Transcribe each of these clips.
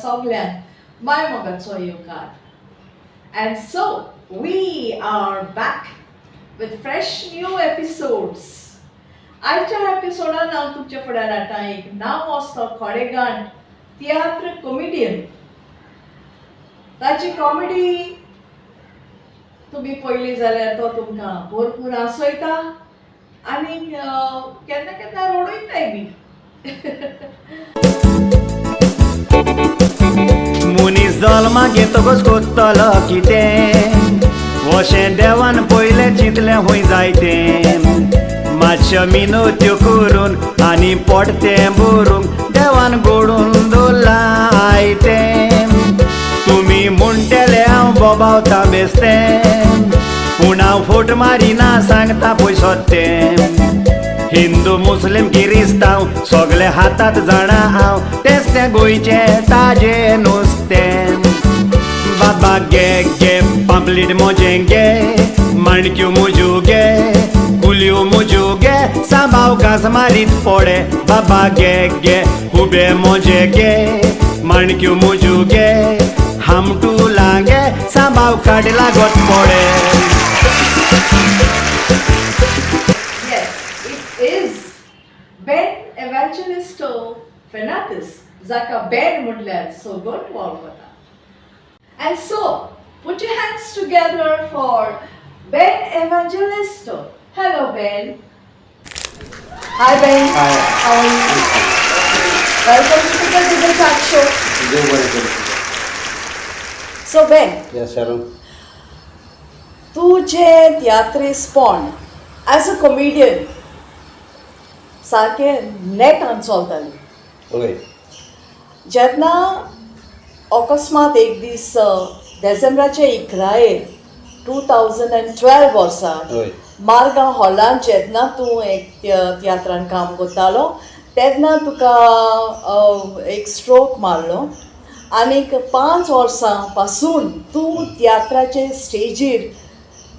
सगळ्यांक माय मोगाचो येवकार. And so we are back with fresh new episodes. आयच्या एपिसोडान हांव तुमच्या फुड्यार हाडटा एक नांव आसतो खोडेगांठ तियात्र कॉमेडियन. ताची कॉमेडी तुमी पळयली जाल्यार तो तुमकां भरपूर हांसयता आनी केन्ना केन्ना रडयताय बी. मनीस जल्माक येतकच कोत्तलो कितें, अशें देवान पयलें चिंतलें हूंय जायतें. मातशें मिनत्यो करून आनी पोटतें भरूंक देवान गोडून दवरलां आयतें. तुमी म्हणटले हांव बोबावता बेस्तें, पूण हांव फोट मारिना सांगता पळय सत्तें. हिंदू मुस्लीम किरिस्तांव सगळे हातात जाणा हांव, तेंच तें गोंयचें ताजें नुस्तें. बाबा गे गे पांपलीट म्हजें गे, माणक्यो म्हज्यो गे, कुल्यो म्हज्यो गे, सांबाव घांस मारीत पडे. बाबा गे गे हुबे म्हजे गे, माणक्यो म्हज्यो गे, हामटुलां गे, सांबाव काड लागत पडे. Yes, it is Ben Evangelisto Fernandes, जाका Ben म्हटल्यार सगळो वळखता. And so, put your hands together for Ben Evangelisto. Hello, Ben. Hi, Ben. Hi. How are you? Welcome to the Digital Chat Show. देव बरें करूं. So, Ben, Yes, Sharon. तुजें तियात्रिस्पण as a comedian सारकें नेटान चलतालें. हय. जेन्ना अकस्मात एक दीस देसेंब्राचे 11 2012 वर्सा मारगांव हॉलान जेन्ना तूं एक तियात्रान काम करतालो तेन्ना तुका एक स्ट्रोक मारलो आनीक 5 वर्सां पासून तूं तियात्राचे स्टेजीर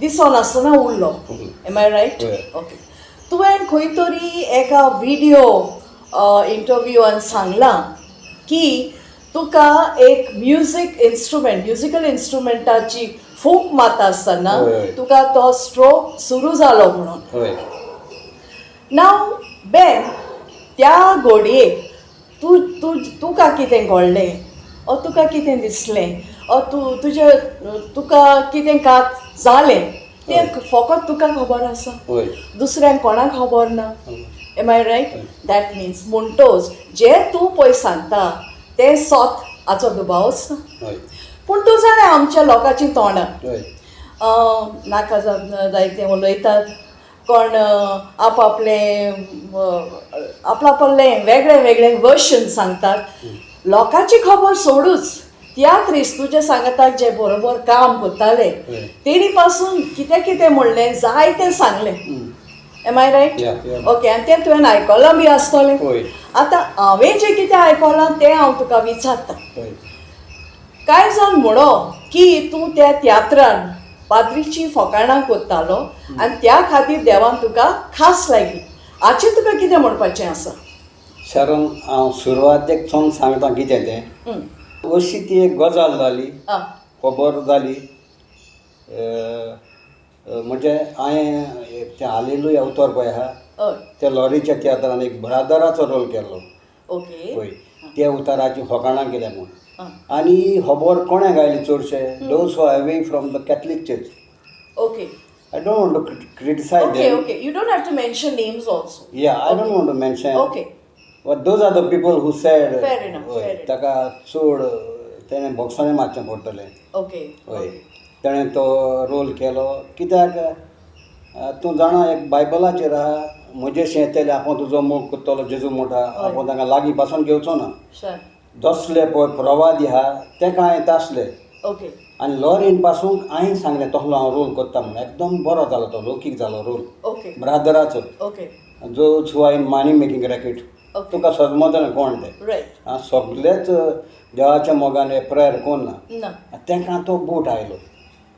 दिसनासतना उरलो. Am I right? हय. ओके. तुवें खंय तरी एका विडियो इंटरव्यूआन सांगलां की तुका एक म्युजीक इन्स्ट्रुमेंट, म्युजिकल इन्स्ट्रुमेंटाची फूंक मारता आसतना हय, हय. तुका तो स्ट्रोक सुरू जालो म्हणून. नाव बेन, त्या घडयेक तूं तूं तुका कितें घडलें ओ तुका कितें दिसलें ओ तूं तुजें तुका कितें कात जालें तें फकत तुका खबर आसा, दुसऱ्यांक कोणाक खबर ना. Am I right? That means म्हणटोच जें तूं पळय सांगता तें सत हाचो दुबावच ना. पूण तूं जाणा आमच्या लोकांची तोंडां नाका जायतें उलयतात कोण, आपआपलें आपआपलें वेगळे वेगळे वर्शन सांगतात. लोकांची खबर सोडूच, तियात्रिस्त तुज्या सांगाताक जे बरोबर काम करताले तेणी पासून कितें कितें म्हणलें, जायतें सांगलें. Am I right? Yeah. Okay. आनी तें तुवें आयकलां बी आसतलें. हय. आतां हांवें जें कितें आयकलां तें हांव तुका विचारतां. कांय जाण म्हणो की तूं त्या तियात्रान पाद्रीची फकाणां करतालो आनी त्या खातीर देवान तुका खास लायली. हाचेर तुका कितें म्हणपाचें आसा? शरण, हांव सुरवातेक सावन सांगता कितें तें. अशी ती एक गजाल जाली, खबर जाली. म्हणजे हांवें तें हालेलुया उतर पळय आहा, त्या लॉरीच्या तियात्रान एक ब्रादराचो रोल केल्लो. पळय, त्या उतराची फकाणां केल्या म्हूण आनी खबर कोणें गायली चडशे, those who away from the Catholic church. I don't want to criticize them. Okay, you don't have to mention names also. Yeah, I don't want to mention. But those are the people who said, Fair enough, fair enough. ताका चड तेणें भोगसणें मारचें पडटलें. हय, तेणें तो role केलो कित्याक, तूं जाणा एक बायबलाचेर आहा, म्हजेशी येतले आपूण तुजो मोग करतलो जेजू म्हणटा, आपूण तांकां लागीं पासून घेवचो ना. जसले पळय प्रवादी आहा तेका हांवें तासले आनी लॉरीन पासून हांवें सांगलें तसलो हांव रोल करता म्हणून. एकदम बरो जालो तो, रोकीक जालो रोल ब्रादराचो, जो who in money making racket. तुका समजतलें कोण ते. आं, सगलेच देवाच्या मोगान हे प्रेयर कोण ना. ना. तांकां तो बूट आयलो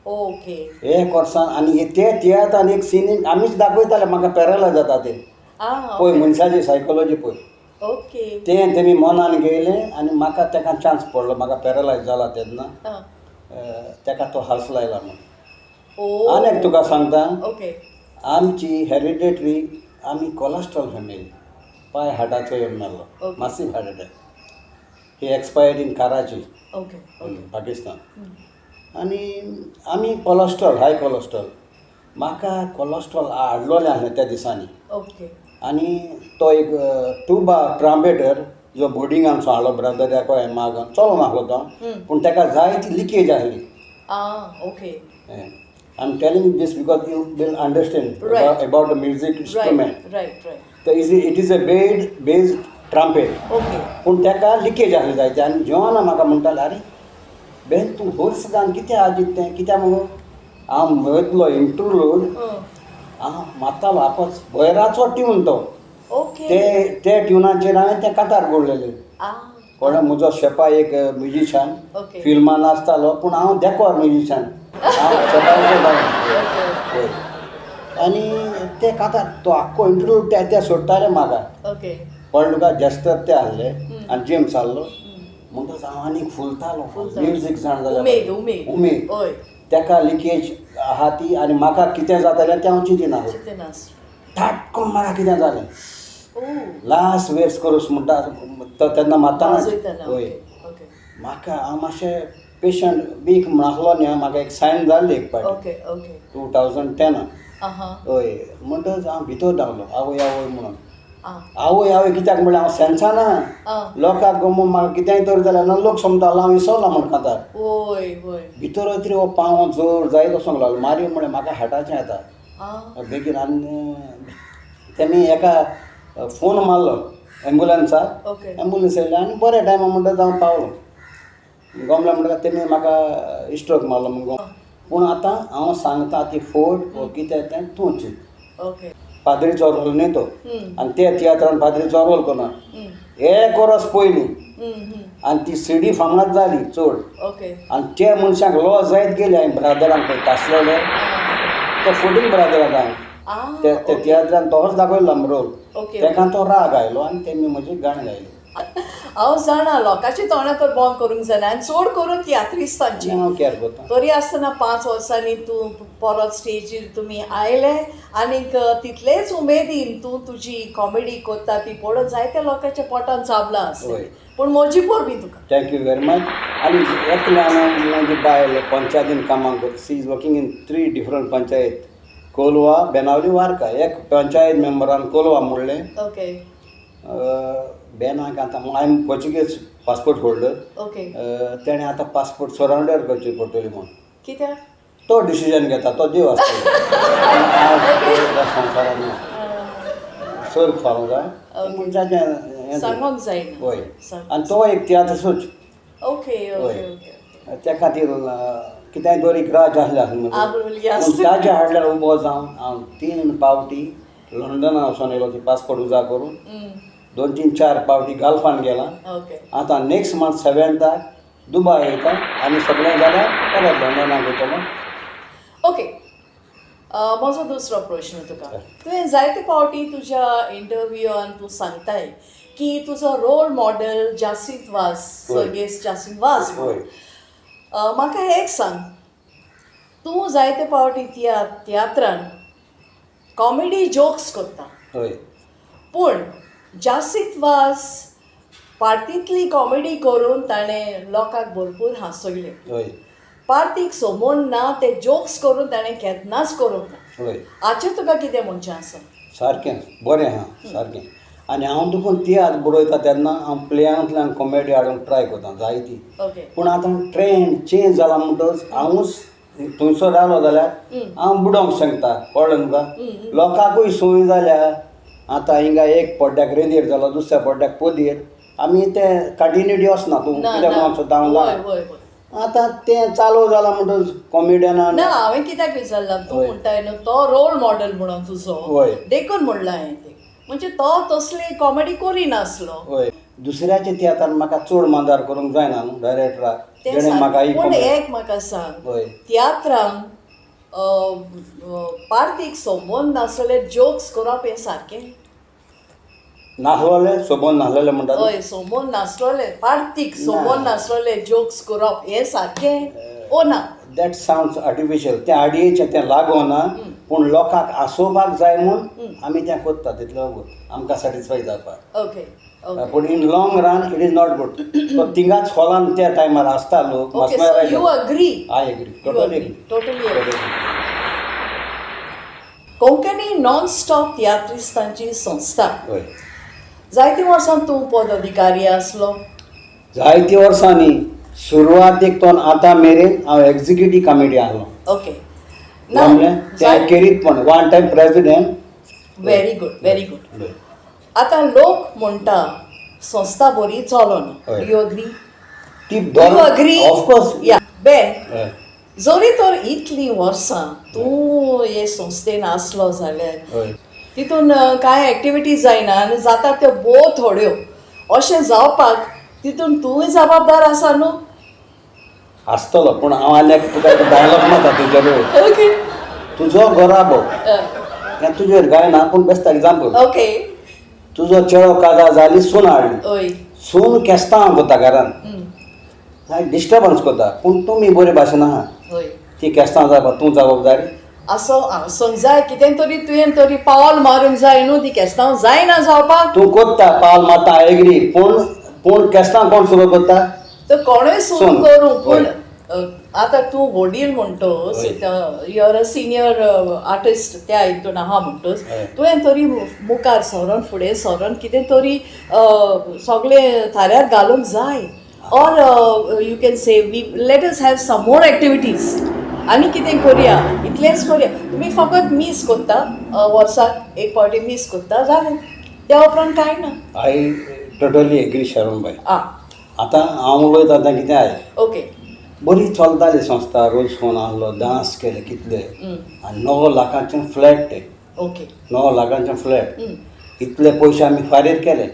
एक वर्सान आनी ते तियात्रान एक सीन आमीच दाखयताले, म्हाका पॅरलायज जाता ते. पळय मनशाची सायकोलॉजी पळय. ओके. तें तेमी मनान घेयलें आनी म्हाका तेका चान्स पडलो. म्हाका पॅरलायज जाला तेन्ना तेका तो हांस लायला म्हूण. आनी एक तुका सांगता, ओके, आमची हेरिडेटरी आमी कोलेस्ट्रॉल फॅमिली. पाय हार्टाचो येवन मेल्लो, massive heart attack. He expired in Karachi, okay, Pakistan. आनी आमी कोलेस्ट्रॉल, हाय कोलेस्ट्रॉल. म्हाका कोलेस्ट्रॉल हाडलोलें आसलें त्या दिसांनी. ओके. आनी तो एक टुबा ट्रांपेटर जो बोर्डिंगान हाडलो ब्रदर मागन चलोन आसलो तो, पूण ताका जाय ती लिकेज आसली. Okay. I am telling this because you will understand about the music instrument. Right right. It is a bed bass trumpet. Okay. पूण ताका लिकेज आसली जायती. आनी जेवना म्हाका म्हणटाले, आरे बेन तूं होर्स जावन कितें आजीत तें कित्याक मुगो हांव वयतलो इंटरलूड हांव मारतालो आपच भयराचो ट्यून तो. ओके. ते ते ट्युनाचेर हांवें तें कातार गोडलेलें. कोणें म्हजो शेपा एक म्युजिशन फिल्मान आसतालो, पूण हांव देकोर म्युजिशन, हांव शेपाचो. हय. आनी ते कातार तो आख्खो इंटरलूड ते ते सोडटाले म्हाका. ओके. कळ्ळें तुका? जेस्तर ते आहले आनी जेम्स आहलो म्हणटच हांव आनीक फुलतालो म्युजीक जाण जाल्यार. उमेद उमेद. उमेद. हय. तेका लिकेज आहा ती आनी म्हाका कितें जातालें तें हांव चिंतिना. चिंतना. ठाट करून म्हाका कितें जालें, लास्ट वेर्स करूस म्हणटा तो तेन्ना मारतना. हय. म्हाका हांव मातशें पेशंट वीक म्हण आसलो न्ही, म्हाका एक सायन जाल्ली एक पाटी. Okay okay. 2010. हय. म्हणटच हांव भितर धांवलो आवय आवय म्हणून. आवय आवय कित्याक म्हणल्यार हांव सेन्साना लोकांक गो म्हाका कितेंय तर जाल्यार ना लोक समजतालो हांव विसरलो म्हण कांतार. भितर वयतरी हो पांव जोर जायत वचोंक लागलो. मारयो म्हणलें म्हाका हार्टाचें येता बेगीन. आनी तेमी एका फोन मारलो एम्बुलन्साक. एम्बुलन्स येयली आनी बऱ्या टायमार म्हणटच हांव पावलो. गोमला म्हणटा तेमी म्हाका स्ट्रोक मारलो म्हण. पूण आतां हांव सांगता ती फोट वो कितें तें तूं चिंत. ओके. पाद्रीचो रोल न्ही तो, आनी त्या तियात्रान पाद्रीचो रोल करना एक वरस पयलीं. आनी ती सिडी फामाद जाली चड. आनी त्या मनशांक लॉस जायत गेली. हांवें ब्रादरांक पळय तासलेले तो फोटींग ब्रादराक हांवें ते त्या तियात्रान तोच दाखयलो रोल. तेका तो राग आयलो आनी तेमी म्हजी गाणें गायलें. हांव जाणा लोकांची तोंडां तर बंद करूंक जायना, आनी चड करून तियात्रिस्तांची. हांव कॅर करता. तरी आसतना 5 वर्सांनी तूं परत स्टेजीर तुमी आयले आनीक तितलेच उमेदीन तूं तुजी कॉमेडी करता ती पळोवन जायत्या लोकांच्या पोटान चाबलां आसतलें. पूण म्हजी परबी तुका. Thank you very much. आनी एकल्यान म्हजी बायल पंचायतीन कामाक करता. She is working in 3 different panchayat, Colva, Benaulim, Varca. एक पंचायत मेंबरान कोलवा म्हणलें. ओके. बेनाक आतां I am Portuguese passport holder. Okay. तेणें आतां पासपोर्ट सरेंडर करची पडटली म्हूण. कित्याक? तो डिसिजन घेता, तो देव आसता. संवसारान सर्ग फावूंक जाय मनशाचें सांगोंक जायना. हय. आनी तो एक तियात्रसूच. Okay okay okay. त्या खातीर कितेंय तरी ग्राज आसलें आसूं, पूण ताज्या हाडल्यार उबो जावन हांव 3 पावटी लंडना वचोन येयलो ती पासपोर्ट उजा करून. 2, 3, 4 पावटी गल्फान गेला. आतां नेक्स्ट मंथ 7 दुबाय वयता आनी सगळें जाल्यार परत लंडनाक वयतलो. ओके. म्हजो दुसरो प्रश्न तुका. तुवें जायते पावटी तुज्या इंटरव्यूआन तूं सांगताय की तुजो रोल मॉडल जासींत वाज, सर्गेस्त जासींत वाज. म्हाका एक सांग, तूं जायते पावटी तियात्रान कॉमेडी जोक्स करता. हय. पूण जासींत वाज पार्टींतली कॉमेडी करून ताणें लोकांक भरपूर हांसयले. हय. पार्टीक सोमोन ना ते जोक्स करून ताणें केन्नाच करूंक ना. हय. हाचेर तुका कितें म्हणचें आसा? सारकें बरें आहा सारकें. आनी हांव तुका तियात्र बरयता तेन्ना हांव प्लेयांतल्यान कॉमेडी हाडूंक ट्राय करता जायती. ओके. पूण आतां ट्रेंड चेंज जाला म्हणटच हांवूच थंयसर रावलो जाल्यार हांव बुडोवंक शकता. कळ्ळें तुका? लोकांकूय संवय जाल्या आतां हिंगा एक पड्ड्याक रेंदेर जालो, दुसऱ्या पड्ड्याक पोदयेर, आमी ते कंटिन्युटी वचना. तूं कितें म्हणूंक सोदता हांव जाणा. आतां तें चालू जालां म्हणटच कॉमेडियनान. ना हांवें कित्याक विचारलां, तूं म्हणटाय न्हू तो रोल मॉडल म्हणून तुजो, देखून म्हणलां हांवें तें. म्हणजे तो तसली कॉमेडी करिनासलो. हय. दुसऱ्याच्या तियात्रान म्हाका चड मांदार करूंक जायना न्हू डायरेक्टराक. पूण एक म्हाका सांग, तियात्रान पार्टीक संबंद नासले जोक्स करप हें सारकें? नासलोले सोबोन नासलोले म्हणटा. हय, सोमोन नासलोले पार्तीक सोमोन नासलोले जोक्स करप हें सारकें ओ ना? That sounds artificial. तें आडयेचें तें लागोना, पूण लोकांक आसोवपाक जाय म्हूण आमी तें करता तितलो आमकां सॅटिस्फाय जावपाक. ओके ओके पूण in long run it is not good. तो तिंगाच हॉलान त्या टायमार आसता लोक. Okay, so you agree? I agree, totally agree. Totally agree. Konkani non stop तियात्रिस्तांची संस्था, हय, जायतीं वर्सां तूं पद अधिकारी आसलो. जायतीं वर्सांनी, सुरवातेक तो आतां मेरेन हांव एग्जिक्युटीव कमिटी आहलो. जमलें तें केरीत पण one time president. Very good, very good. आतां लोक म्हणटा संस्था बरी चलना. You agree? ती you agree? Of course. या बेन, जरी तर इतलीं वर्सां तूं हे संस्थेन आसलो जाल्यार तितून कांय एक्टिविटीज जायना आनी जाता त्यो भोव थोड्यो, अशें जावपाक तितून तूंय जबाबदार आसा न्हू? आसतलो, पूण हांव आनी एक तुका एक डायलॉग मारता तुजेर. तुजो घराबो हें तुजेर गायना, पूण बेस्ट एग्जाम्पल. तुजो चेडो काजार जाली, सून हाडली. सून केस्तांव करता घरान, डिस्टर्बन्स करता, पूण तुमी बरे भाशेन आहा. ती केस्तांव जावपाक तूं जबाबदारी? असो आसूंक जाय, कितें तरी तुवें तरी पावल मारूंक जाय न्हू ती केस्तांव जायना जावपाक. तूं करता, पावल मारता, I agree, पूण पूण केस्तांव कोण सुरू करता? तर कोणूय सुरू सून. करूं, पूण आतां तूं वडील म्हणटोच, you are a senior artist त्या हितून आहा म्हणटोच, तुवें तरी मुखार सरोन, फुडें सरोन कितें तरी सगळें थाऱ्यार घालूंक जाय, or you can say we let us have some more activities आनी कितें करुया, इतलेंच करुया. तुमी फकत मीस करता, वर्साक एक फावटी मीस करता, जालें, त्या उपरांत कांय ना. I totally agree, Sharon बाय. आतां हांव उलयता आतां कितें आय. बरी चलताली संस्था. रोज फोन आहलो, डांस केले कितले, आनी 9 लाखांचें फ्लॅट तें. 9 लाखांचें फ्लॅट. इतले पयशे आमी फारीक केले.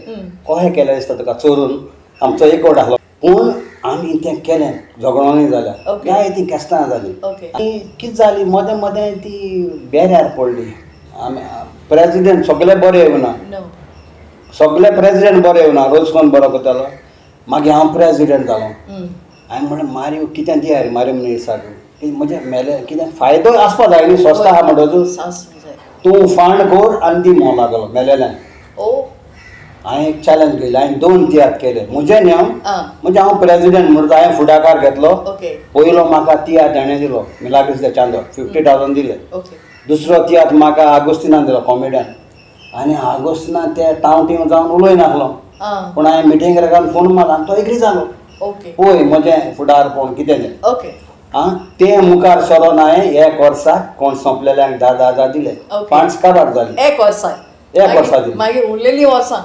कशें केले दिसता तुका? चोरून. आमचो एकवट आहलो, पूण आमी तें केलें. झगडोनी जाल्या, जायतीं केस्तां जालीं. आनी कितें जाली, मदें मदें ती बेऱ्यार पडली. आमी प्रेजिडेंट सगळे बरे येवना. नो. सगळे प्रेजिडेंट बरे येवना. रोजफोन बरो करतालो, मागीर हांव प्रेजिडेंट जालो. हांवें म्हणलें, मारयो कितें दिया रे मारयो मिनिसाक की म्हजे मेले कितें फायदो आसपा जाय न्ही, संस्था आहा म्हणटकच. आसूंक जाय. तूं फांड कर आनी दी म्हणूंक लागलो मेलेल्यान. हांवें एक चॅलेंज केली. हांवें दोन तियात्र केले म्हजे न्ही. हांव म्हणजे हांव प्रेजिडेंट म्हणून हांवें फुडाकार घेतलो. पयलो म्हाका तियात्र हेणें दिलो, मिलाग्रीस दे चांदो, 50,000 दिले. दुसरो तियात्र म्हाका आगोस्तिनान दिलो, कॉमेडियन, आनी आगोस्तिनान ते टावटीव जावन उलय नासलो. पूण हांवें मिटींग घालून फोन मारलो आनी तो एग्री जालो. पळय म्हजें फुडारपण कितें तें. आं, तें मुखार सरोन हांवें एक वर्साक कोण सोंपलेल्यांक 10-10 हजार दिले. फंड्स काबार जाली. एक वर्सा? एक वर्सा दिली. मागीर उरलेली वर्सां?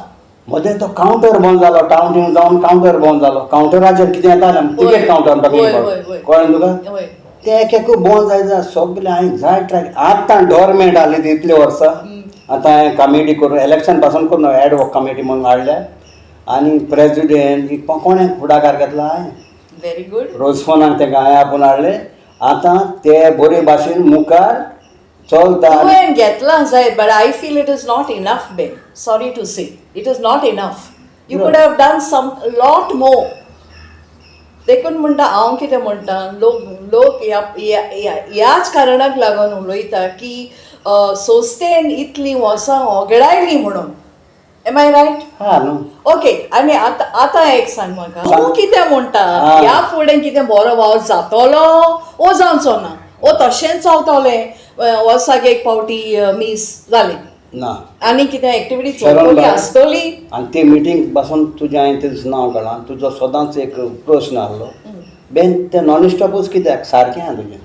मदें तो कावंटर बंद जालो. टावटीव जावन कावंटर बंद जालो. कावंटराचेर कितें येतालें, तिकेट कावंटर. वय, वय. कळ्ळें तुका? वय. तें एक एक बंद जायत जाय सगलें. हांवें जाय ट्राय. आतां गव्हर्मेंट आहली ती इतलीं वर्सां, आतां हांवें कमिटी करून, इलेक्शन पासून करून एड हॉक कमिटी म्हणून हाडल्या आनी प्रेजिडेंट कोणें फुडाकार घेतला? हांवें. Very good. रोजफोनाक तेका हांवें आपोवन हाडले. आतां ते बरे भाशेन मुखार चलता. तुवें घेतलां जायत, but I feel it is not enough, Ben. Sorry to say, it is not enough. You could have done some lot more. देखून म्हणटा हांव, कितें म्हणटा, लोक लोक ह्या ह्याच कारणाक लागून उलयता की संस्थेन इतलीं वर्सां होगडायलीं म्हणून. Am I right? हा न्हू. ओके, आनी आतां आतां एक सांग म्हाका, तूं कितें म्हणटा, ह्या फुडें कितें बरो वावर जातलो ओ जावचो ना, ओ तशेंच चलतलें, वर्साक एक फावटी मीस जालें? ना. आनी कितें एक्टिविटी शरण चलतली बाय. आसतली? आनी ते मिटींग बसून तुजें हांवें तेजें नांव काडलां. तुजो सदांच एक प्रश्न आहलो, बेन तें नॉन स्टॉपूच कित्याक? सारकें आहा तुजें.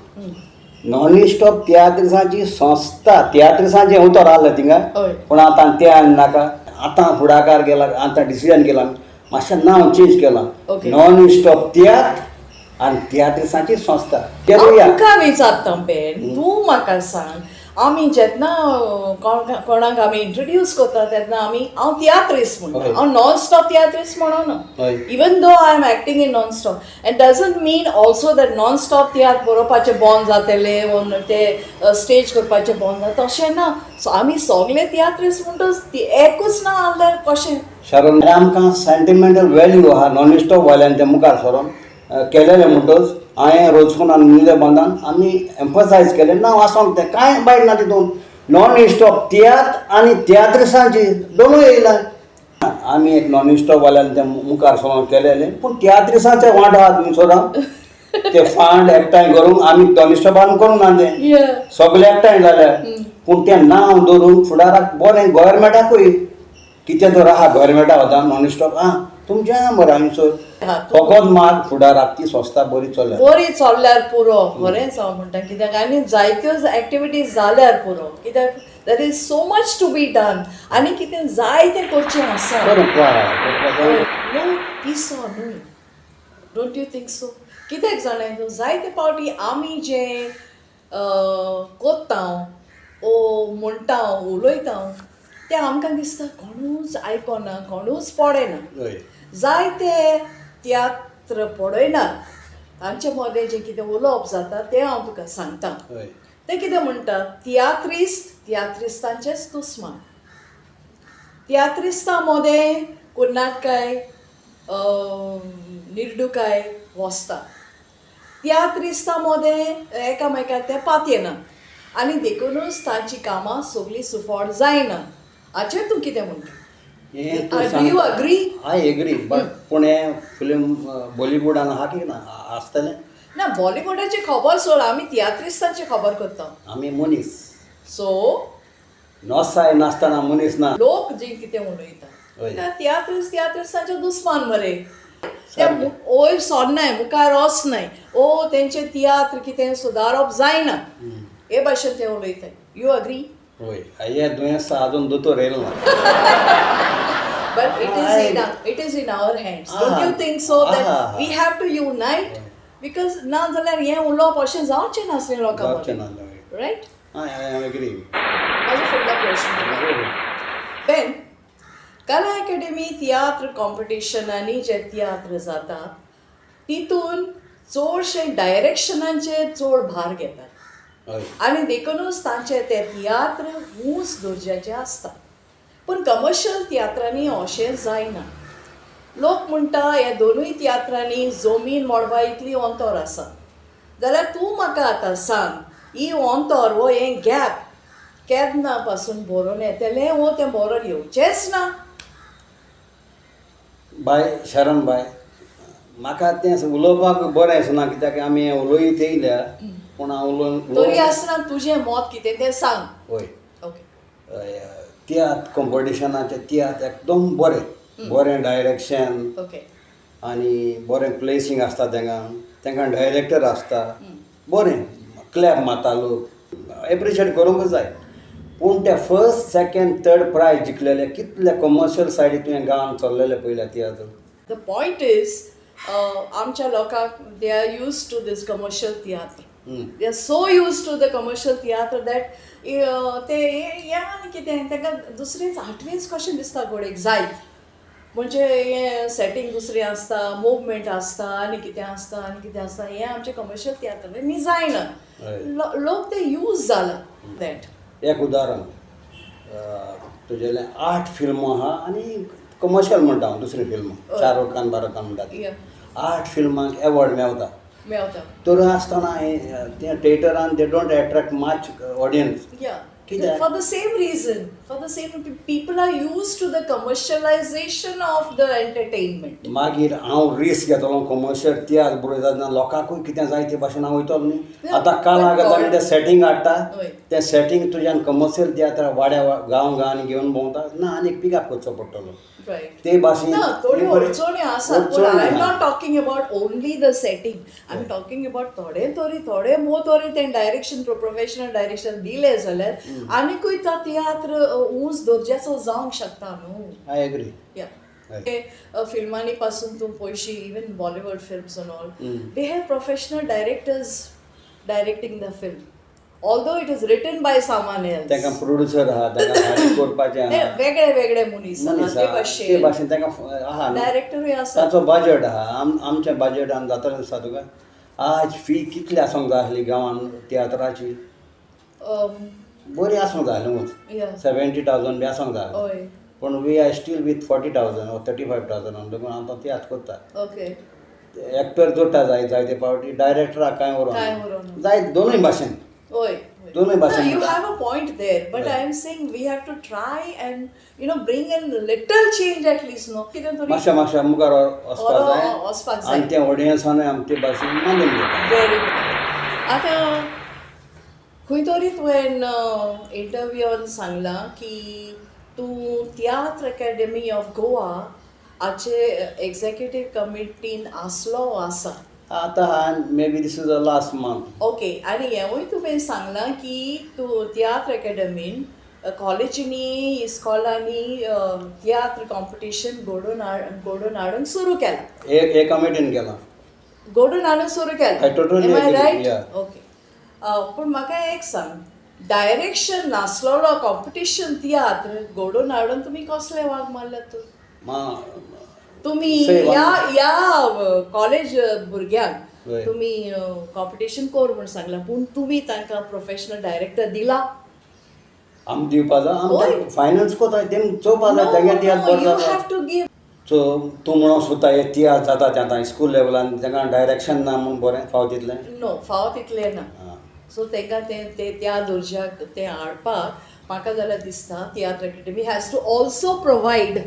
नॉन स्टॉप तियात्रिसांची संस्था, तियात्रिसांचें उतर आहलें थिंगा. पूण आतां तें आनी नाका. आतां फुडाकार गेला, आतां डिसिजन केलां, मातशें नांव चेंज केलां. नॉन स्टॉप तियात्र आनी तियात्रिसांची संस्था हांव केरुया. तुका विचारता बेन, तूं म्हाका सांग. आमी जेन्ना कोणाक आमी इंट्रोड्यूस करता तेन्ना आमी हांव तियात्रिस्ट म्हणटा, हांव नॉन स्टॉप तियात्रिस्ट म्हणना, even though I am acting in non stop, and doesn't mean also that non stop तियात्र बरोवपाचें बंद जातलें वो ते स्टेज करपाचें बंद जाता तशें ना. सो आमी सगळे तियात्रिस्ट म्हणटच एकूच ना जाल्यार कशें? शरण, आमकां सेंटिमेंटल वेल्यू आहा नॉन स्टॉप वाल्यान तें मुखार सरोन केलेलें म्हणटच हांवें रोजकोन आनी निले बांदान आमी एम्फसायज केलें ना आसोंक तें कांय बायट ना तितून. नॉन स्टॉप तियात्र आनी तियात्रिसांची दोनूय येयला. आमी एक नॉन स्टॉप वाल्यान तें मुखार सरोन केलेलें, पूण तियात्रिसांचे वांटो आहात न्हू सदां ते फंड एकठांय करूंक आमी नॉन स्टॉपान करूंक ना तें सगळे एकठांय जाल्या, पूण तें नांव दवरून फुडाराक बरें गोवोरमेंटाकूय कितें तर आहा गोवोरमेंटा वता नॉन स्टॉप आं तुमचें आहा मरे हांगसर फकत मात फुडाराक ती संस्था बरी चल्ल्या, बरी चल्ल्यार पुरो. खरेंच हांव म्हणटा, कित्याक आनी जायत्यो एक्टिविटीज जाल्यार पुरो, कित्याक there is so much to be done आनी कितें जाय तें करचें आसा. लोक पिसो न्हय, don't you think so? कित्याक जाणाय तूं, जायते फावटी आमी जें कोत्ता ओ म्हणटा उलयता तें आमकां दिसता कोणूच आयकना, कोणूच पळयना. जायते तियात्र पळयनात, तांचे मदें जें कितें उलोवप जाता तें हांव तुका सांगता. ते कितें म्हणटा, तियात्रिस्त तियात्रिस्तांचेच दुस्मान, तियात्रिस्तां मदें कुर्नाटकाय निर्डुकाय वसता, तियात्रिस्तां मदें एकामेकाक ते पातयेनात आनी देखुनूच तांची कामां सगळीं सुफळ जायना. हाचेर तूं कितें म्हणटा? Do you agree? I agree, but पूण हें फिल्म बॉलिवूडान आहा की ना आसतलें ना? बॉलिवूडाची खबर सोड, आमी तियात्रिस्तांची खबर करता. आमी मनीस, सो नोसाय नासतना मनीस ना. लोक जे कितें उलयता तियात्रिस्त तियात्रिस्तांचे दुस्मान मरे, ते वयर सरनाय, मुखार वचनाय, ओ तेंचे तियात्र कितें सुदारप जायना हे भाशेन ते उलयता. You agree? हय, हें दुयेंस आजून दोतोर येयलो ना. But it is in our hands. Don't you think so that we have to unite? Because ना जाल्यार हें उलोवप अशें जावचें नासलें लोकांक, रायट? I agree. म्हाजो फुडलो प्रश्न बेन, कला अकाडेमी तियात्र कॉम्पिटिशनांनी जे तियात्र जाता तितून चडशे डायरेक्शनाचेर चड भार घेतात आनी देखुनूच तांचे ते तियात्र ऊंच दर्ज्याचे आसता. पूण कमर्शियल तियात्रांनी अशें जायना. लोक म्हणटा ह्या दोनूय तियात्रांनी जमीन मोडपा इतली अंतर आसा. जाल्यार तूं म्हाका आतां सांग, ही अंतर वो हें गॅप केन्ना पासून बरोवन येतलें वो तें बरोवन येवचेंच ना? बाय शरण बाय, म्हाका तें उलोवपाक बरें दिसना, कित्याक आमी उलोयत येयल्या, पूण हांव उलोवन तरी आसतना तुजें मत कितें तें सांग. हय, ओके. तियात्र कॉम्पिटिशनाचे तियात्र एकदम बरें बरें डायरेक्शन ओके आनी बरें प्लेसींग आसता तेंकां, तेंकां डायरेक्टर आसता, बरें क्लॅप मारता लोक, एप्रिशिएट करूंक जाय. पूण ते फर्स्ट सेकेंड थर्ड प्रायज जिखलेले कितले कमर्शियल सायडी तुवें गांवान चल्लेले पयल्या तियात्र. The point is आमच्या लोकांक they are use to this commercial tiatr, they are so use to the commercial tiatr that ते हें आनी कितें तांकां दुसरेंच आठवेंच कशें दिसता घोडेक जायत, म्हणजे हें सेटींग दुसरें आसता, मुवमेंट आसता आनी कितें आसता आनी कितें आसता, हें आमचें कमर्शियल तियात्रांनी जायना. लोक ते यूज जाला that. एक उदाहरण तुजेलें 8 फिल्मां आहा आनी कमर्शियल म्हणटा हांव, दुसरीं फिल्मां शाहरुख खान बारक खान म्हणटा ती 8 फिल्मांक एवॉर्ड मेवता मेवता. तर आसतना तें थिएटरान they don't attract much audience. For the same reason, for the same people are used to the commercialization of the entertainment. मागीर हांव रिस्क घेतलो कमर्शियल तियात्र बरयता तेन्ना लोकांकूय कितें जाय ते भाशेन हांव वयतलो न्ही. आतां काल आमी तें सेटींग हाडटा, तें सेटींग तुज्यान कमर्शियल तियात्र वाड्या गांव गांवांनी घेवन भोंवता ना, आनी पिकअप करचो पडटलो ते भाशेन. ना, थोड्यो अडचण्यो आसात, पूण I am not talking about only the setting, I am talking about थोडे तरी थोडे मो तरी तें डायरेक्शन प्रोफेशनल डायरेक्शन दिलें जाल्यार आनीकूय तो तियात्र ऊंच दर्ज्याचो जावंक शकता न्हू. I agree. या फिल्मांनी पासून तूं पयशी, even Bollywood films and all, they have professional directors directing the film. Although it is written by someone else. तांकां प्रोड्युसर आहा, तांकां फारीक करपाचें आहा. वेगळे वेगळे मनीस आहा, मनीस ते आहा, ते भाशेन भाशेन तांकां आहा न्हू. डायरेक्टरूय आसा. ताचो बजट आहा. आमच्या बजटान जातलें दिसता तुका? आज फी कितली आसूंक जाय आसली गांवान तियात्राची? बरी आसूंक जाय आसली. 70,000 बी आसूंक जाय. हय. पूण we are still with 40,000 or 35,000. देखून आतां तियात्र करता. एक्टर जोडटा जाय जायते फावटी, डायरेक्टराक कांय कांय उरोना. उरोना. जाय दोनूय भाशेन. हय. दोनूय भाशेन. You have a point there, but I am saying we have to try and bring in little change at least, no? कितें तरी मातशें मातशें मुखार वचपाक जाय. वचपाक जाय. आनी तें ऑडियन्सानूय आमचे भाशेन मानून घेता. Very good. आतां खंय तरी तुवें इंटरव्यून सांगलां की तूं तियात्र अकॅडमी ऑफ गोवा हाचे एग्जॅक्युटीव कमिटीन आसलो आसा. आतां maybe this is the last month. Okay, आनी हेंवूय तुवें सांगलां की तूं तियात्र अकॅडमीन कॉलेजींनी, इस्कॉलांनी तियात्र कॉम्पिटिशन घडोवन हाडूंक सुरू केलां. हे कमिटीन केलां. घडोवन हाडूंक सुरू केलां. I totally Am I agree, right? yeah. Okay, पूण म्हाका एक सांग, डायरेक्शन नासलेलो कॉम्पिटिशन तियात्र घडोवन हाडून तुमी कसले वाग मारल्यात? मा तुमी Say one. ह्या ह्या कॉलेज भुरग्यांक तुमी कॉम्पिटिशन कर म्हूण सांगलां, पूण तुमी तांकां प्रोफेशनल डायरेक्टर दिला? आमी दिवपा जाय. आमी फायनान्स कोताय, तेम चोवपा जाय तेंगे तियात्र बरो you जाता. Have to give. सो तूं म्हणूंक सोदता हे तियात्र जाता ते आतां स्कूल लेवलान, तांकां डायरेक्शन ना म्हूण बरें फावो तितलें? नो, फावो तितलें ना. आं. सो तांकां तें ते त्या दर्ज्याक तें हाडपाक म्हाका जाल्यार दिसता Tiatr Academy has to also provide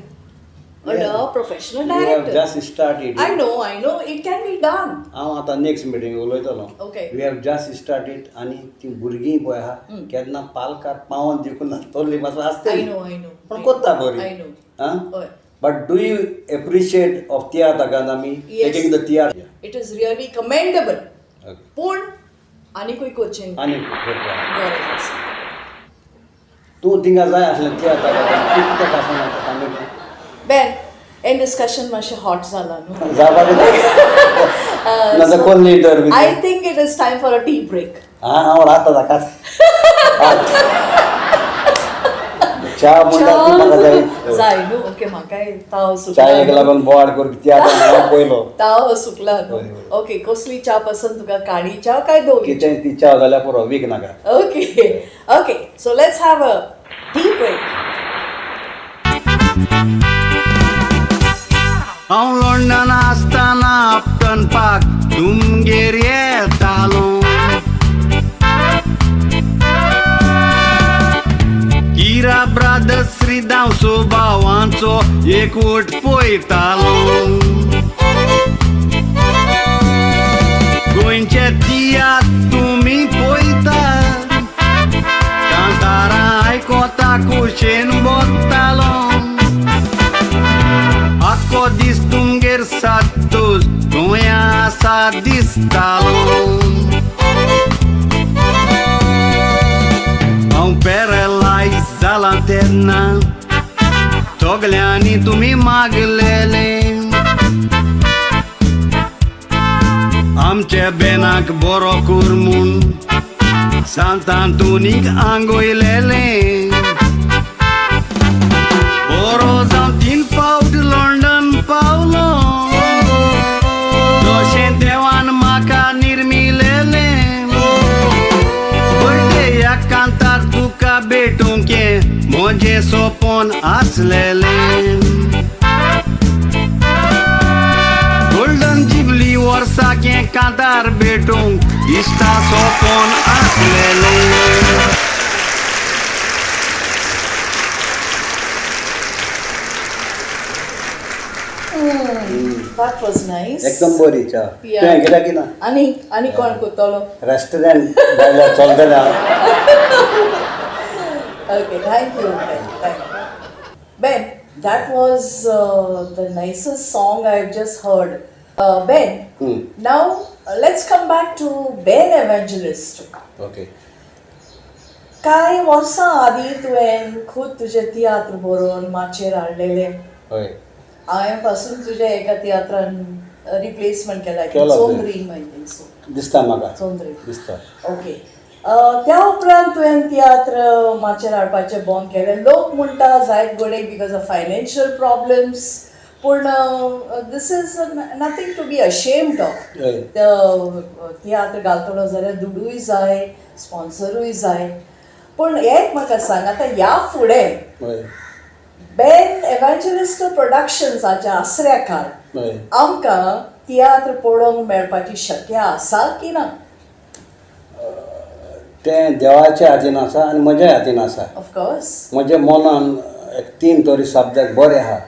a professional We have director. just started. I know, I know, it can be done. हांव आतां नेक्स्ट मिटींग उलयतलो. We have just started. आनी ती भुरगीं पळय आहा, केन्ना पालकाक पावोन दिवंक ना, तोल्ली मातसो आसतली. I know, I know. पूण कोत्ता बरी. I know. आं. हय. But do you appreciate of Tiatr Academy Yes. Taking the tiatr? It is really commendable. पूण आनीकूय करचें आनी करपाक गरज आसा. तूं थिंगा जाय आसलें तियात्र अकादमी, तूं कित्याक आसना कमिटी? बेन, हें डिस्कशन मातशें हॉट जालां न्हू. जावपाक ना तर कोण leader? I think it is time for a tea break. हां, हांव राहता ताकाच च्या म्हणटा ती म्हाका जाय. जाय न्हू? ओके, म्हाकाय ताव सुकला. च्यायेक लागून बोवाळ करून तियात्र हांव पयलो. ताव सुकला न्हू? हय, हय. ओके, कसली च्या पसंत तुका, काळी च्या काय धवी? कितें ती च्या जाल्यार पुरो, वीक नाका. Okay, so let's have a tea break. हांव लंडन आसतना अपटन पार्क तुमगेर येतालो. किरा ब्रादर्स श्रीदाव सोबावांचो एकवट पळयतालो. गोंयचे तियात्र तुमी पळयता, कांतारां आयकोता, कुशेन बसतालो. आख्खो दीस तुमगेर सातूस गोंया आसा दिसतालो. हांव पॅरलायज जालां तेन्ना सगल्यांनी तुमी मागलेले, आमच्या बेनाक बरो कर म्हूण सांतांतोनीक आंगयलेले. बरो जावन तीन फावट लंडन पावलो, जशें देवान म्हाका निर्मिलेलें. बर्थडे कांतार तुका भेटूंक म्हजें सपन आसलेलें. गोल्डन जुबली वर्साक हें कांतार भेटूंक इश्टा सपन आसलेलें. That was nice. एकदम बरी च्या. Yeah. तुवें घेतल्या की ना? आनी आनी कोण करतलो? रेस्टॉरंट जाल्यार चलतलें. Okay, thank you, Ben. Thank you. Ben, that was the nicest song I've just heard. Ben, now let's come back to Ben Evangelist. Okay. कांय वर्सां आदीं तुवें खूद तुजे तियात्र बरोवन माचयेर हाडलेले. हय. हांवें पासून तुज्या एका तियात्रान रिप्लेसमेंट केला. केला. चोंद्रीम, I think so. दिसता म्हाका. चोंद्रीम. दिसता. ओके. त्या उपरांत तुवें तियात्र माचयेर हाडपाचें बंद केलें. लोक म्हणटा जायत घडये because of financial problems, पूण this is nothing to be ashamed of. तियात्र घालतलो जाल्यार दुडूय जाय, स्पॉन्सरूय जाय. पूण एक म्हाका सांग, आतां ह्या फुडें बेन एव्हांजलिस्टो प्रोडक्शन्साच्या आसऱ्या खाल आमकां तियात्र पळोवंक मेळपाची शक्य आसा की ना? तें देवाच्या हातीन आसा आनी म्हज्या हातीन आसा. ऑफकोर्स. म्हज्या मनान एक तीन तरी सब्जॅक्ट बरे आहा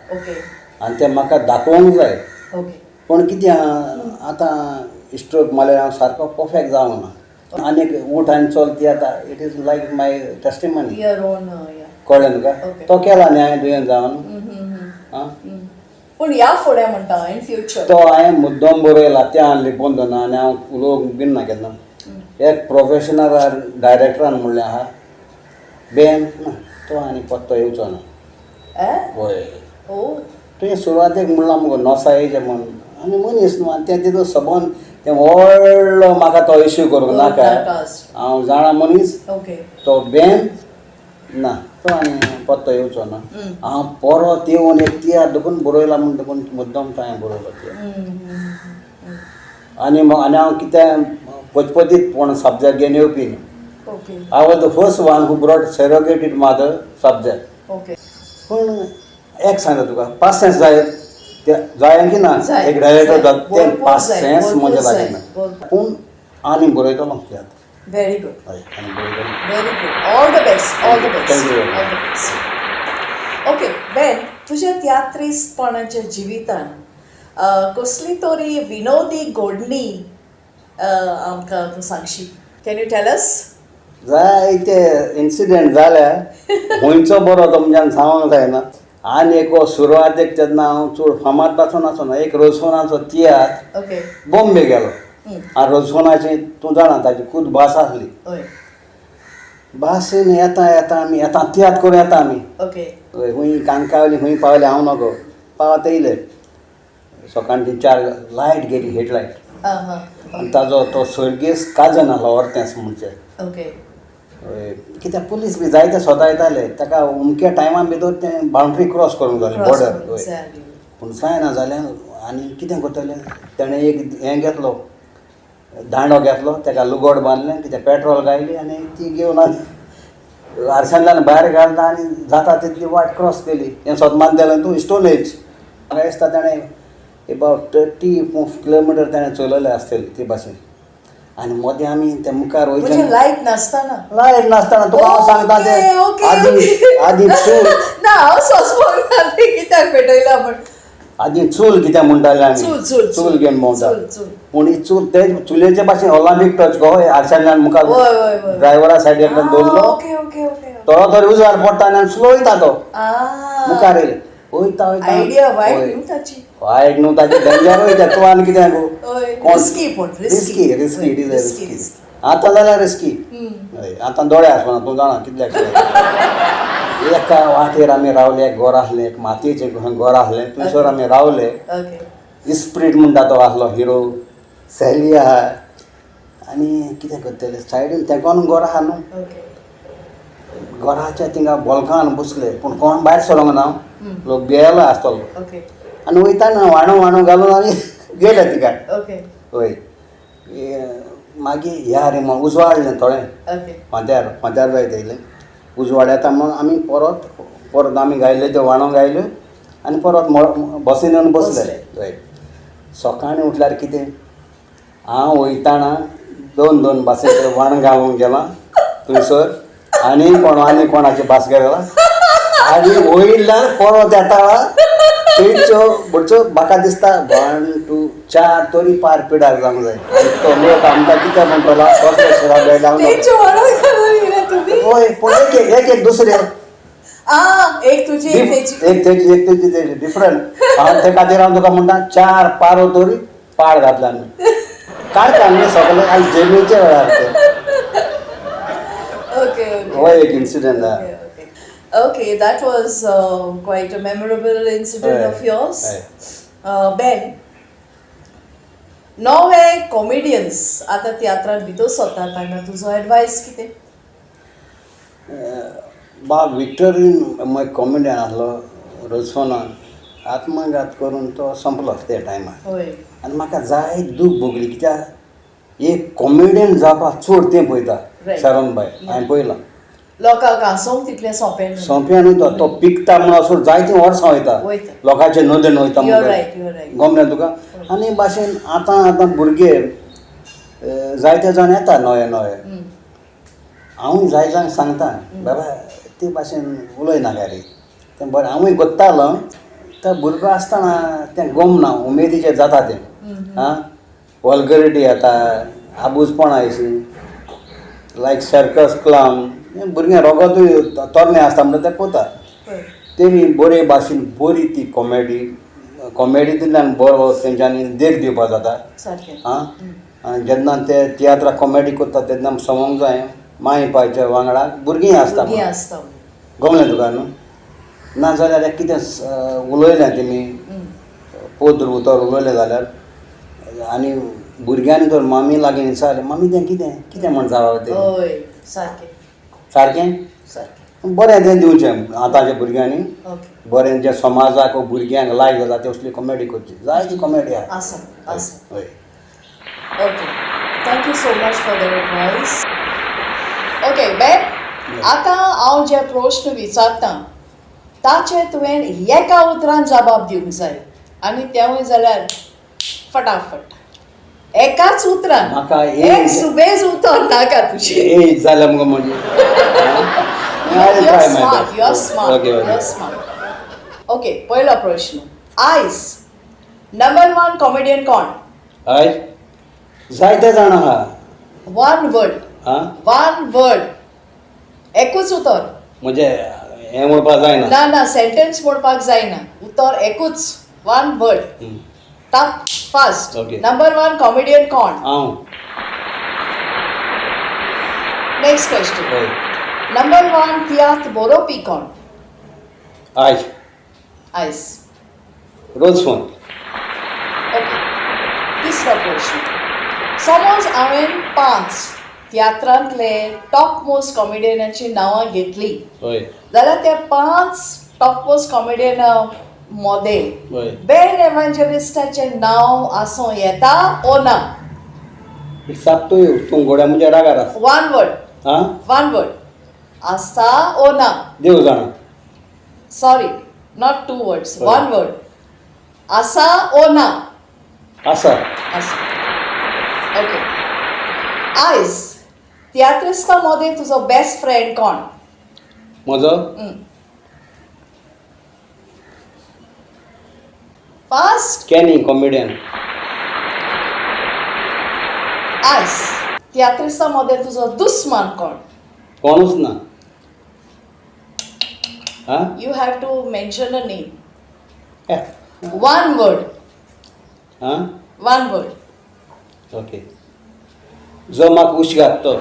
आनी ते म्हाका दाखोवंक जाय. पूण कितें आहा, आतां स्ट्रोक मारल्यार हांव सारको परफेक्ट जावंक ना. आनीक उठ आनी चल ती आतां it is like my testimony. Your own. कळ्ळें तुका? तो केला न्ही हांवें दुयेंत जावन. आं. पूण ह्या फुडें म्हणटा, इन फ्युचर. तो हांवें मुद्दम बरयला, तें हांवें लिपोवन दवरना आनी हांव उलोवंक बीन ना केन्ना. एक प्रोफेशनल डायरेक्टरान म्हणलें आहा, बेन ना, तो आनी पत्तो येवचो ना. हय. तुवें सुरवातेक म्हणलां मुगो नोसायेचें म्हण, आनी मनीस न्हू, आनी तें तितून सबंद तें व्हडलो म्हाका तो इश्यू करूंक नाका. हांव जाणा मनीस. तो बेन ना, तो आनी पत्तो येवचो ना. हांव परत येवन एक तियात्र देखून बरयला म्हूण देखून मुद्दम तो हांवें बरयलो तियात्र. आनी आनी हांव कितें पचपचीत कोण सब्जॅक्ट घेवन येवपी न्हू. I was the first one who brought surrogated mother subject. पूण एक सांगता तुका, पासियेंस जाय ते जाय की ना? एक डायरेक्टर जाता तें पासियेंस म्हज्या लागीं ना. पूण आनी बरयतलो तियात्र. Very good. हय, आनी बरयतलो. Very good. All the best, all the best. Thank you. All the best. Okay Ben, तुज्या तियात्रिस्तपणाच्या जिवितान कसली तरी विनोदी घडणी आमकां तूं सांगशी? Can you tell us? जायते इन्सिडंट जाल्या, खंयचो बरो तो तुमच्यान सांगूंक जायना. आनी एक सुरवातेक तेन्ना हांव चड फामाद पासून आसना, एक रोजफोनाचो तियात्र बॉम्बे गेलो. आनी रोजफोनाची तूं जाणा ताजी खूब भास आसली. भासीन येता येता आमी येता, तियात्र करून येता आमी. हय, खंय काणकावली खंय पावले हांव नगो, पावत येयले सकाळची 4, लायट गेली, हेडलायट. आं हां आनी ताजो तो सर्गेस्त काजन आसलो ऑर्तेंस म्हणचे. हय, कित्याक पुलीस बी जायते सोदायताले ताका, अमक्या टायमा भितर तें बावंड्री क्रॉस करूंक जालें, बॉर्डर. हय, पूण जायना जालें. आनी कितें करतलें, तेणें एक हें घेतलो, दांडो घेतलो, ताका लुगट बांदलें, कितें पेट्रोल घायली आनी ती घेवन आनी आरशांतल्यान भायर घालता आनी जाता तितली वाट क्रॉस केली. हें सोदमान गेलें तूं स्टोनेज. म्हाका दिसता ताणें एबावट 30 किलोमिटर ताणें चलयलें आसतलें ते भाशेन. आनी मदें आमी ते मुखार वयचे लायट नासतना? लायट नासतना, तुका हांव सांगता तें. आदी आदी चूल ना, हांव सोंसपाक ना तें कित्याक पेटयला म्हण. आदी चूल कितें म्हणटाले आमी. चूल, चूल. चूल घेवन भोंवता. चूल, चूल. पूण ही चूल ते चुलेचे भाशेन ऑलिम्पीक टच गो, आरशांतल्यान मुखार हय, हय, हय. ड्रायव्हरा सायडींतल्यान दवरलो. ओके ओके ओके थोडो तरी उजवाड पडटा आनी स्लो वयता तो. मुखार येयले वयता वयता. आयडिया वायट न्हू ताची. वायट न्हू ताची, डेंजर वयता तूं आनी कितें गो. हय, रिस्की पूण. Risky, risky, it is risky. आतां जाल्यार रिस्की. हय, आतां दोळे आसना तूं जाणा कितल्याक. एका वाटेर आमी रावले, एक घर आसलें, एक मातयेचें घर आसलें, थंयसर आमी रावले. इस्प्रीट म्हणटा तो आसलो हिरो, सॅली आहा. आनी कितें करतले, सायडीन तेंकोन घर आहा न्हू. घराच्या थिंगा बोलकान बसले, पूण कोण भायर सरोंक ना, लोक भियेलो आसतलो. आनी वयताना व्हाणो व्हाणो घालून आमी गेले थिंगा. हय, मागीर ह्या रे म्हण उजवाडलें थोडें. फांत्यार फांत्यार जायत येयलें, उजवाड येता म्हण आमी परत परत आमी गायले त्यो व्हाणो गायल्यो आनी परत बसीन येवन बसले. हय, सकाळीं उठल्यार कितें, हांव वयताना दोन दोन बासेचे व्हाण घालूंक गेलां थंयसर, आनी कोण आनी कोणाचे भास गेला आनी वयल्यान परत येता थंयच्यो म्हणचो म्हाका दिसता 1 2 4 तरी पार पिडार जावंक जाय. तो लोक आमकां कितें म्हणटलो, कसले शराब लावन. हय, पूण एक एक एक दुसरे. एक तुजी, एक तेजी. एक तेजी, एक तेजी, तेजी डिफरंट. हांव ते खातीर हांव तुका म्हणटा, 4 पारो तरी पाड घातला आमी काडटा न्ही सगळे आयज जेमीच्या वेळार ते. हो एक इन्सिडंट आहा. Okay, that was quite a memorable incident of yours. Ben, नवे कॉमेडियन्स आतां तियात्रान भितर सरता तांकां तुजो एडवायस कितें? बाब विक्टरीन मागीर कॉमेडियन आसलो रोजफोनान आत्मघात करून तो सोंपलो त्या टायमार. हय. आनी म्हाका जाय दूख भोगली कित्याक एक कॉमेडियन जावपाक चड तें पळयता. शरण बाय हांवें पळयलां. लोकांक हांसोवंक तितलें सोंपें न्हू. सोंपें न्हू, तो तो पिकता म्हूण असो जायतीं वर्सां वयता. वयता. लोकांचे नदरेन वयता. You are right, you are right. गमलें तुका. आनी भाशेन आतां आतां भुरगे जायते जाण येता नवे नवे. हांवूय जाय जाणांक सांगता बाबा ते भाशेन उलयनाका रे, तें बरें. हांवूय कोत्तालो तो भुरगो आसतना तें गमना, उमेदीचेर जाता तें. आं, वल्गरिटी येता, आबूजपणां अशीं लायक सर्कस क्लावन. भुरगीं रोगोतूय तरणे आसता म्हणटा तें कोता. तेमी बरे भाशेन बरी ती कॉमेडी, कॉमेडींतल्यान बरो तेंच्यांनी देख दिवपा जाता. आं, आनी जेन्ना ते तियात्राक कॉमेडी करता तेन्ना समोंक जाय माय पायच्या वांगडा भुरगीं आसता. भुरगीं आसता. गमलें तुका न्हू? ना जाल्यार कितें उलयलें तेमी पोद्र उतर उलयलें जाल्यार आनी भुरग्यांनी तर मामी लागीं विचारलें, मामी तें कितें कितें म्हण जावं तें? हय, सारकें. सारकें? सारकें. बरें तें दिवचें आतांच्या भुरग्यांनी. ओके. बरें जें समाजाक भुरग्यांक लायक जाता ते असली कॉमेडी करची. जायती कॉमेडी आहा. आसा आसा. हय. Okay, thank you so much for the advice. Okay Ben, आतां हांव जे प्रश्न विचारतां ताचे तुवें एका उतरान जबाब दिवंक जाय आनी तेंवूय जाल्यार फटाफट एकाच उतरान. म्हाका एक सुबेज उतर नाका तुजें. एज जाल्या मुगो म्हणजे. You are smart, you are smart, you are smart. Okay, पयलो प्रश्न. आयज नंबर वन कॉमेडियन कोण? आयज जायते जाण आहा. One word. आं, वन वर्ड, एकूच उतर. म्हणजे हें म्हणपाक जायना? ना ना, सेंटेन्स म्हणपाक जायना, उतर एकूच, वन वर्ड. ताप fast. Okay. Number one comedian कोण? हांव. Next question. हय. नंबर वन तियात्र बरोवपी कोण? आयज? आयज. रोज फोन. ओके, तिसरो प्रश्न. समज हांवें 5 तियात्रांतले टॉप मोस्ट कॉमेडियनाची नांवां घेतली जाल्यार त्या 5 टॉप मोस्ट कॉमेडियना मोदें बेन एवांजलिस्टाचें नांव आसूं येता ओ ना? It's up to you. तूं घोड्या म्हज्या रागार आसा. One word. आं, वन वर्ड, आसता ओ ना? देव जाणा. Sorry, not two words, one word. आसा ओ ना? आसा. आसा. ओके, आयज तियात्रिस्ता मदें तुजो बेस्ट फ्रेंड कोण? म्हजो? फास्ट. Canny comedian. आयज तियात्रिस्ता मदें तुजो दुस्मान कोण? कोणूच ना. आं, You have to mention a name. One word. आं, one word. Okay, जो म्हाका उश घात तो.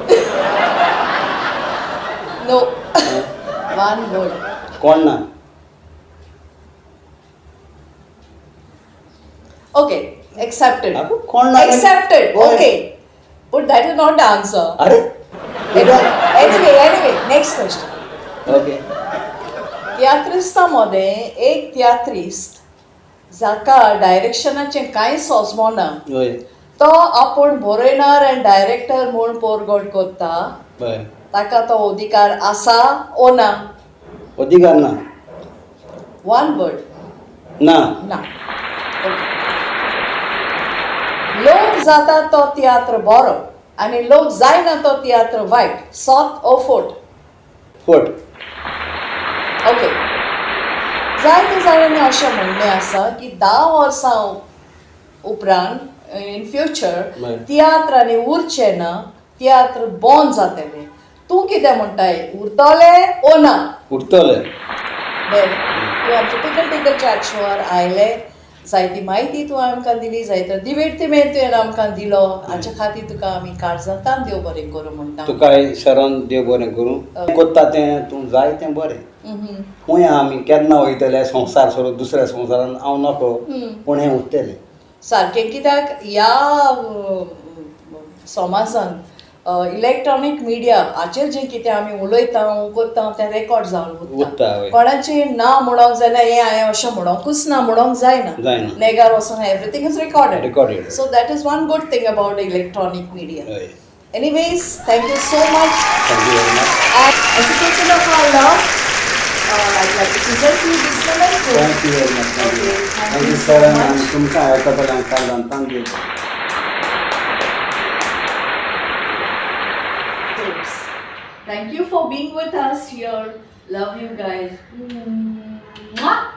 No, one word. कोण ना. Okay, accepted. आगो, कोण ना? एक्सेप्टेड. हय. Okay, but that is not the answer. अरे. Anyway, anyway, next question. Okay. तियात्रिस्ता मदें एक तियात्रिस्त जाका डायरेक्शनाचें कांय सोंसमोना, तो आपूण बरयणार आनी डायरेक्टर म्हूण पोरगोट करता, ताका तो अधिकार आसा ओ ना? अधिकार ना. One word. ना. ना. ओके, लोक जाता तो तियात्र बरो आनी लोक जायना तो तियात्र वायट, सोत ओ फोट? फोट. ओके, जायते जाणांनी अशें म्हणणें आसा की 10 वर्सां उपरांत इन फ्युचर तियात्र आनी उरचे ना, तियात्र बंद जातले. तूं कितें म्हणटाय, उरतले ओ ना? उरतले. बरें, तूं आमच्या टिकल टिकल चॅट शोआर आयले, जायती म्हायती तूं आमकां दिली, जायतो दिवेर्तिमेंत तुवें आमकां दिलो, हाचे खातीर तुका आमी काळजांतल्यान देव बरें करूं म्हणटा. तुकाय शरण देव बरें करूं. कोत्ता तें तूं जाय तें बरें. खंय आमी केन्ना वयतले संवसार सोडून दुसऱ्या संवसारान हांव नको, पूण हें उरतलें. सारकें कित्याक ह्या समाजान इलेक्ट्रॉनीक मिडिया हाचेर जें कितें आमी उलयता करता तें रेकॉर्ड जावन उरता, हय. कोणाचें ना म्हणोंक जाल्यार हें हांवें अशें म्हणोंकूच ना म्हणोंक जायना. जायना. नेगार वचोन everything is recorded. Recorded. So that is one good thing about electronic media. हय. Anyways, thank you so much. Thank you very much. And as a token of our love, I'd like to present you this memento. Thank you very much. Thank you. Okay, thank thank you you so sir. much. आनी तुमकां आयकतल्यांक काळजान thank you. Thank you for being with us here. Love you guys. Mwah.